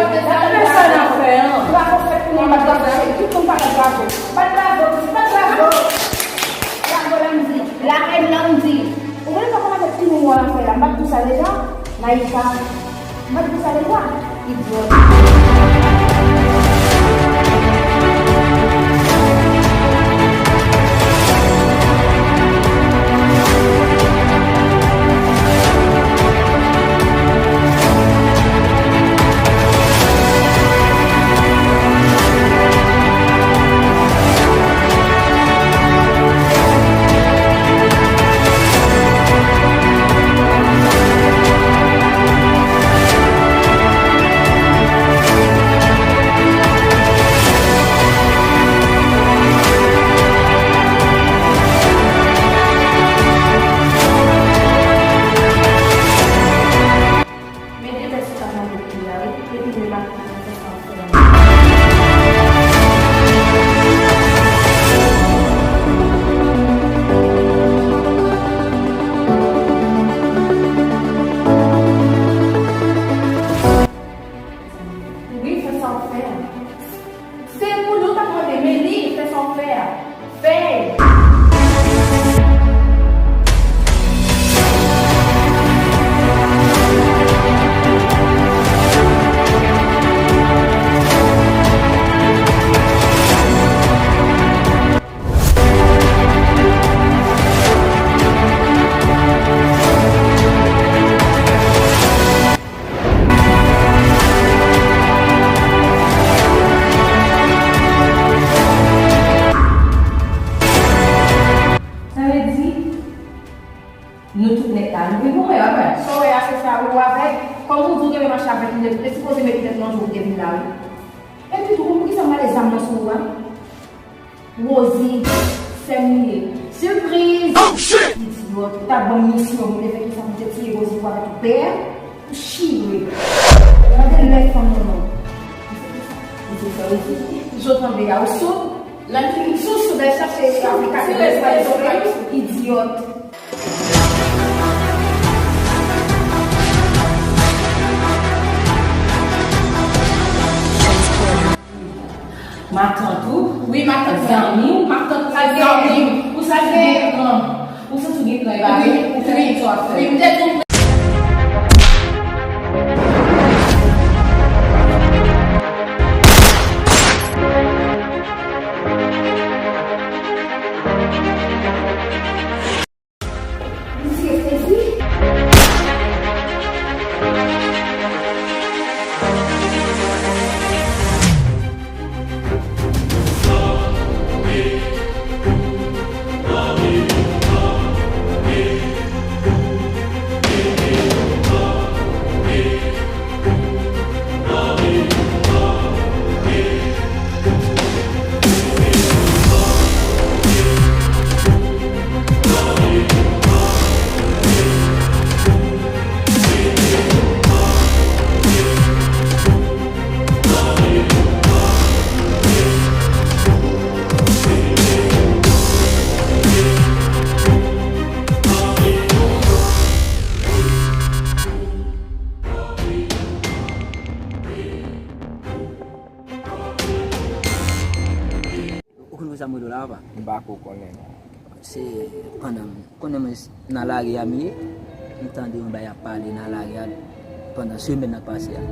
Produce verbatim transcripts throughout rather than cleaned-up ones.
Gade sa n ap fè an. Bravo fèt pou nou, bat bravo, cheri. Tout moun pa bat bravo. Bat bravo, pitit, bat bravo. Bravo, Landy. La reine Landy. Ou konnen sa kòmanse ti moun w ap fè la. M pa t di w sa deja? Naïka. M pa t di w sa deja? Idyòt. Nou tout nèt la, nou vin pou mwen, wè. Sa w wè a, se sa ou avèk. Kòm ou di w te vle mache avèk li, li sipoze met tèt nan jou pou te vin la, wi. Epi tou, konn poukisa m mete zam nan sou ou a? Rosie, sè m li ye. Sipriz! Oh, shit! Idyòt, ou t ap ban m misyon pou te fè kisa pou te tiye Rosie pou avèk pè a? Ou chire. Gade lè fanm nan non. Ou se kisa? Ou se sa, ou se. Zot anbe a, ou soud? Lè m fin sou soud, al chache sa, ou ka fè sa, idyòt. Matant ou? Wi, matant. Zanmi w? Matant pa zanmi. Ou sa ki gen kran. Ou santi w gen kran, e pa vre? Ou fè tout sa w ap fè. Wi, m te di w. Ou konn pou sa m rele w la, papa? M pa ko konnen, non. Se pandan m konnen mwen s-, nan lari a m ye, m tande yon bagay ap pale nan lari a pandan semèn nan k pase a.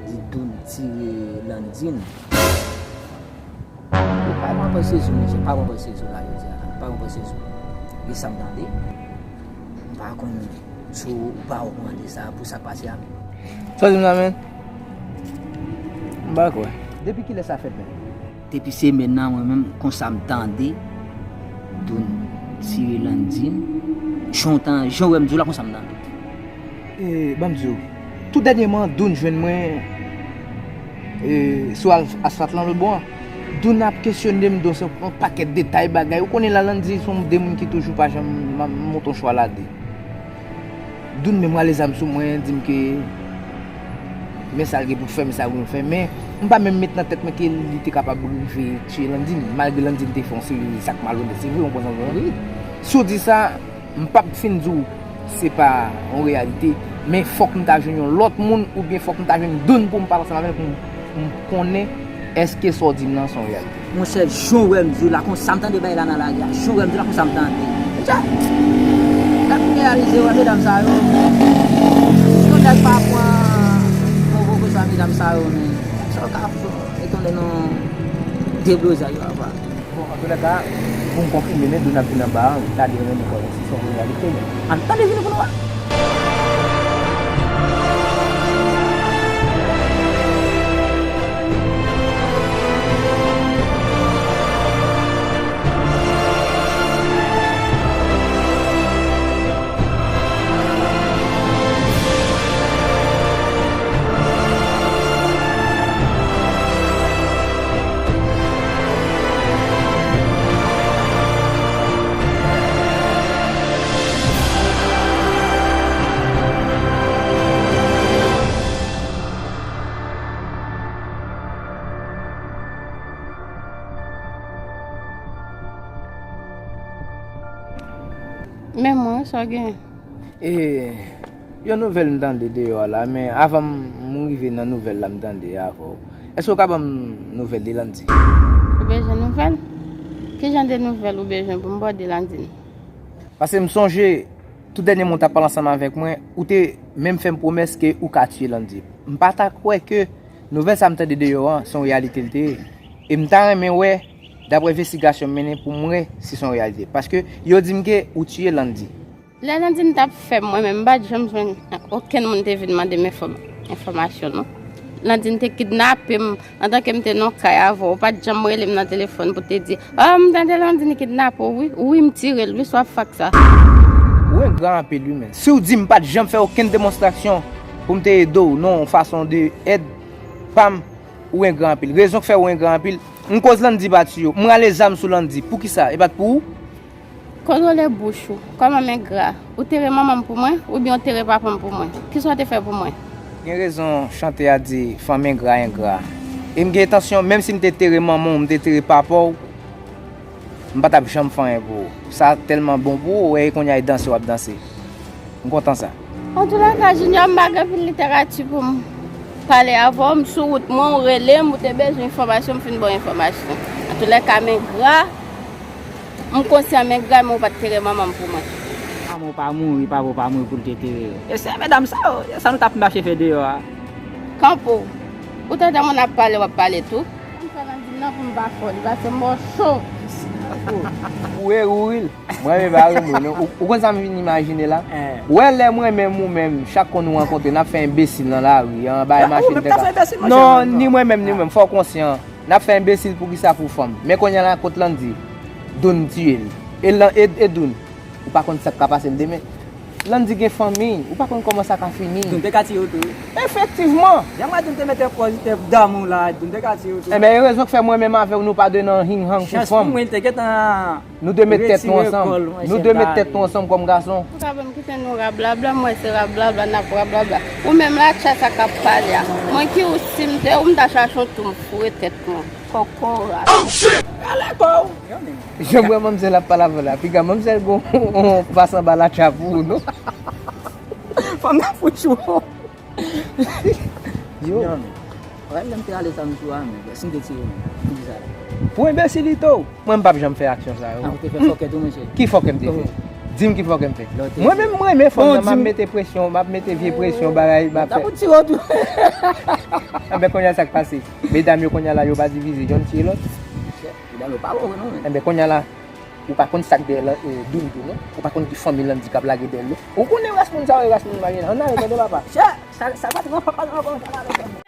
Di Doun tire Landine. E pa pran sezon, mesye, pa pran sezon la, jodi a. Pa pran sezon. E sa m tande. M pa konn si w pa okouran de sa, pou sa k pase a. Sa w di m la, menn? M pa kwè. Depi kilè sa fèt, menn? Depi semèn nan, mwen menm, konsa m tande Doun tire Landine. Jan w tan, jan w wè m di w la, konsa m tande. E, ban m di w, tou dènyèman, Doun jwenn mwen, e, sou al-, asfalt lan lòt bò an. Doun ap kesyone m, Doun se yon pakèt detay bagay. Ou konnen la, Landine se yon de moun ki toujou pa janm ma-, monte yon chwa la de. Doun menm rale zam sou mwen, di m ke men sa l gen pou fè, men sa l gen pou fè. Men m pa menm met nan tèt mwen ke li te kapab rive tiye Landine, malgre Landine te fè yon seri de zak malonèt. Se vre, yon konsantre anvi. Si w di sa, m p ap fin di w se pa yon reyalite, men fòk m ta jwenn yon lòt moun, oubyen fòk m ta jwenn Doun pou m pale ansanm avè l, pou m, pou m konnen èske sa w di m nan se yon reyalite. Monchè, jan w wè m di w la, konsa m tande bagay la nan lari a. Jan w wè m di w la, konsa m tande. Monchè, lè m reyalize, wè medam sa yo, si yon nèg pa pran pwovokasyon sa medam sa yo, men sa yo ka fè, e tonbe nan deblozay yo apa. Bon, antoulèka, pou m konfime, men Doun ap vin anba a, m ta di renmen konnen si se yon reyalite, men ann tande vini pou nou wè. Men mwen, sa w gen? E, yon nouvèl m tande deyò a la, men avan m, m rive nan nouvèl la m tande a avè w, èske w ka ban m nouvèl de Landy? Ou bezwen nouvèl? Ki jan de nouvèl ou bezwen pou m ba w de Landy? Paske m sonje, tou dènyèman w t ap pale ansanm avèk mwen, ou te menm fè m pwomès ke ou ka tiye Landy. M pa ta kwè ke nouvèl sa m tande deyò an, se yon reyalite l te ye. E m ta renmen wè, daprè envestigasyon m mennen, pou m wè si se yon reyalite. Paske yo di m ke ou tiye Landy. Lè Landine t ap fè m, mwen menm, m pa t janm jwenn okenn moun te vin mande m enfòm-, enfòmasyon, non. Landine te kidnape m, antanke m te nan kay avè w, ou pa t janm rele m nan telefòn pou te di, "Oh, m tande Landine kidnape w, wi. Wi, m tire l, wi, sa w ap fè ak sa?" Ou Engra anpil wi, men. Si w di m pa t janm fè okenn demonstrasyon pou m te ede w nan yon fason de èd pa m, ou engra anpil. Rezon k fè ou engra anpil, m koz Landy bati yo, m rale zam sou Landy. Poukisa? E pa t pou ou? Kontwole bouch ou. Kòman m engra? Ou te re manman m pou mwen, oubyen ou te re papa m pou mwen? Kisa w te fè pou mwen? Gen rezon chante a di fanm engra engra. E m gen entansyon, menm si m te tere manman w, m te tere papa w, m pa t ap janm fè anyen pou ou. Sa tèlman bon pou ou, ou wè e kounye a e danse w ap danse. M kontan sa. Antoulèka, Junior, m pa gen pil literati pou m pale avè w. M sou wout mwen, ou rele m, ou te bezwen enfòmasyon, m fin ba w enfòmasyon. Antoulèka, m engra, m konsyan m engra, men ou pa t tere manman m pou mwen. Manman w pa mouri, papa w pa mouri pou l te tere yo. E se medam sa yo, e sa nou t ap mache fè deyò a. Kanpe w. Ou tande moun ap pale, w ap pale tou. Sa m fè nan di m nan pou m pa fò, li pase m bò cho. Ou e ou ri l. Mwen menm pa ri m ri non. Ou, ou konn sa m vin imajine la? Ou wè lè mwen menm ou menm, chak kon nou rankontre, n ap fè enbesil nan lari, an bay machin tèt la. Non, ni mwen menm, ni mwen menm, fò w konsyan. N ap fè enbesil poukisa pou fanm. Men kounye a la, kot Landy? Doun tiye l. E, lan, e, e Doun, ou pa konn sa k ka pase l demen. Landy gen fanmi, ou pa konn kòman sa ka fini. Doun te ka tiye w tou wi. Efektivman. Jan mwen Doun te mete pòz li te damou la, Doun te ka tiye w tou. Enben, e rezon k fè mwen menm avè w, nou pa de nan hing hang pou fanm. Chans pou mwen, li te gentan Nou de met tèt nou ansanm. Nou de met tèt nou ansanm kòm gason. Ou ka ban m kite nou rablabla, m wè se rablabla, n ap rablabla. Ou menm la, tcha sa k ap pale a. Mwen ki ou si m te ou, m ta chache yon tou m foure tèt mwen. Kòkòrat. Rale kò w. Jan m wè manmzèl ap pale avè w la, piga manmzèl gon pas anba latcha pou ou, non? Fanm nan fout chou. Yo. Wè, lè m te rale zam sou a, men, si m te tire, men, pou ki sa la? Pou enbesilite w. Mwen, m p ap janm fè aksyon sa yo. Ah, ou te fè fòkè tou, monchè? Ki fòkè m te fè? Di m ki fòkè m fè. Mwen menm, m renmen fanm nan, m ap mete presyon, m ap mete vye presyon, bagay, m ap fè. Pou tire w tou. Enben, kounye a, sa k pase? Medam yo, kounye a la, yo pa divize, yonn tiye lòt. Medam yo pa bon vre, non, men. Enben, kounye a la, ou pa konn sa k dèyè Doun tou, non? Ou pa konn ki fanmi Landy k ap lage dèyè l, non? Ou konnen ras moun sa yo, ras moun marye la. Ann ale, tande papa. Chè, sa, sa pa t ranpan, pa t ranpan, ann ale, tande.